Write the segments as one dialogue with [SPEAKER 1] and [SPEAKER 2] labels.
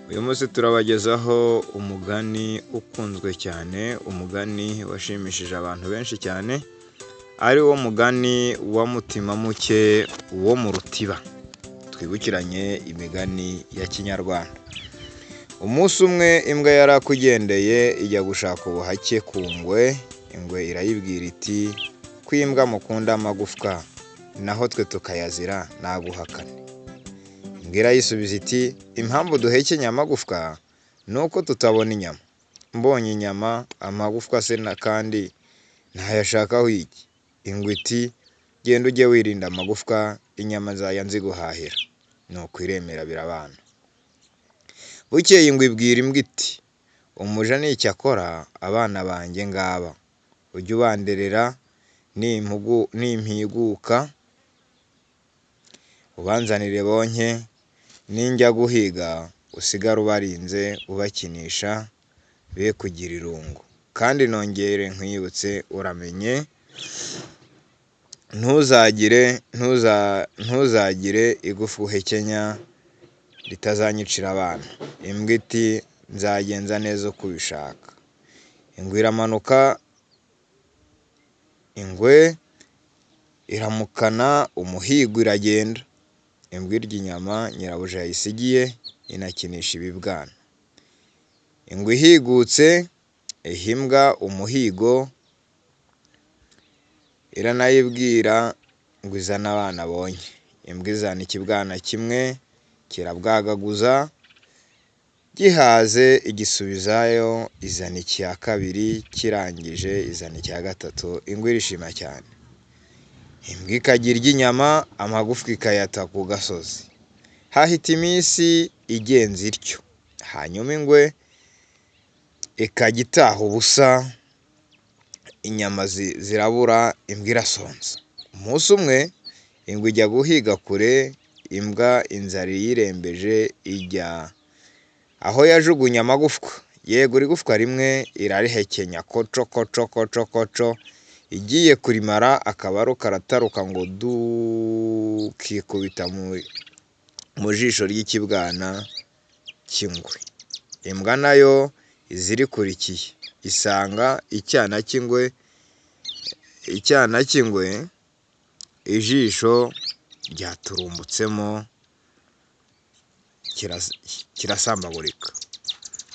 [SPEAKER 1] Uyu munsi turabagezaho umugani ukunzwe cyane, umugani washimishije abantu benshi cyane, ari wo mugani wa Mutima muke wo mu rutiba. Twibukiranye imigani ya Kinyarwanda. Umunsi umwe imbwa yarakugendeye ijya gushaka ubuhake ku ngwe, ingwe irayibwira iti ko imbwa mukunda amagufwa naho twe tukayazira naguhakane. Imbwa irayisubiza iti impamvu duhekenya amagufwa ni uko tutabona inyama, mbonye inyama amagufwa se na kandi ntayashakaho iki? Ingwe iti genda ujye wirinda amagufwa inyama nzajya nziguhahira. Nuko iremera birabana. Bukeye ingwe ibwira imbwa iti umuja nicyo akora abana banjye ngaba, ujye ubanderera nimpiguka ubanzanire bonke, ninjya guhiga usigare ubarinze ubakinisha be kugira irungu, kandi nongere nkwibutse uramenye ntuzagire igufwa uhekenya ritazanyicira abana. Imbwa iti nzagenza neza uko ubishaka. Ingwe iramanuka, ingwe iramukana umuhigo iragenda. Imbwa irya inyama nyirabuja yayisigiye inakinisha ibibwana. Ingwe ihigutse iha imbwa umuhigo, iranayibwira ngo izane abana bonke. Imbwa izana ikibwana kimwe kirabwagaguza, gihaze igisubizayo, izana icya kabiri kirangije izana icya gatatu, ingwe irishima cyane. Imbwa ikajya irya inyama amagufwa ikayata ku gasozi. Hahita iminsi igenza ityo, hanyuma ingwe ikajya itaha ubusa, inyama zirabura, imbwa irasonza. Umunsi umwe ingwe ijya guhiga kure, imbwa inzara iyirembeje ijya aho yajugunye amagufwa, yegura igufwa rimwe irarihekenya koco koco koco koco, igiye kurimara akabaru karataruka ngo du, kikubita mu jisho ry'ikibwana cy'ingwe. Imbwa nayo iza irikurikiye, isanga icyana cy'ingwe, icyana cy'ingwe ijisho ryaturumbutsemo kirasambagurika.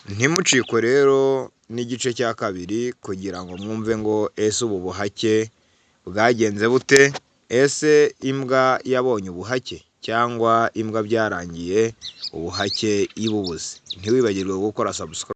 [SPEAKER 1] Ntimucikwe rero n'igice cya kabiri kugira ngo mwumve ngo ese ubu buhake bwagenze bute? Ese imbwa yabonye ubuhake cyangwa imbwa byarangiye ubuhake ibubuze? Ntiwibagirwe gukora subscribe.